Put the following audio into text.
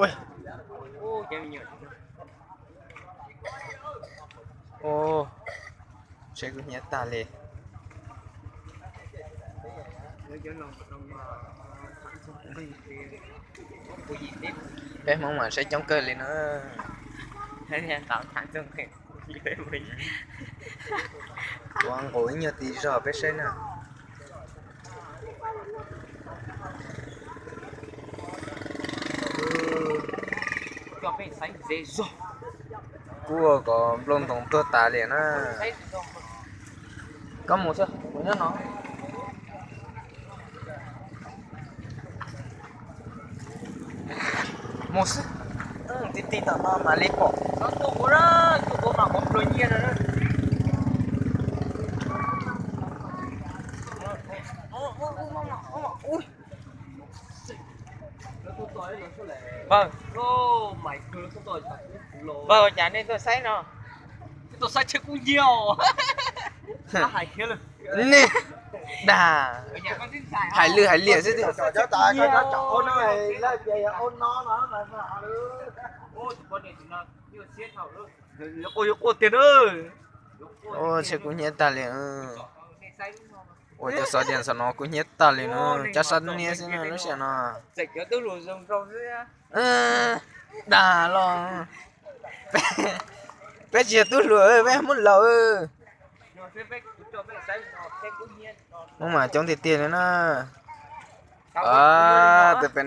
Ua, seb kuv hnyiab tag li. Peb Hmoob mas saib coob kawg li no. Kuv nqus ib nyuag ti zog peb saib na. Kuj ua kom nplooj ntoos tuag tas li na. Koj mus xwb, kuv nyob no. Mus xwb, ti ti tom no mam li pom. Npawg, npawg, cas nej tuaj saib no? Nej dag, hais lwm hais liam xwb. Ua, kuv hnyiab tag li. Ua cov xov dias xov no kuv hnyiab tag li no, cov sab niab xwb no lub sij hawm no. Dag los, peb tsis yog tub hluas, peb muab laus. Muab mas coob tiag tiag li na. Pem pem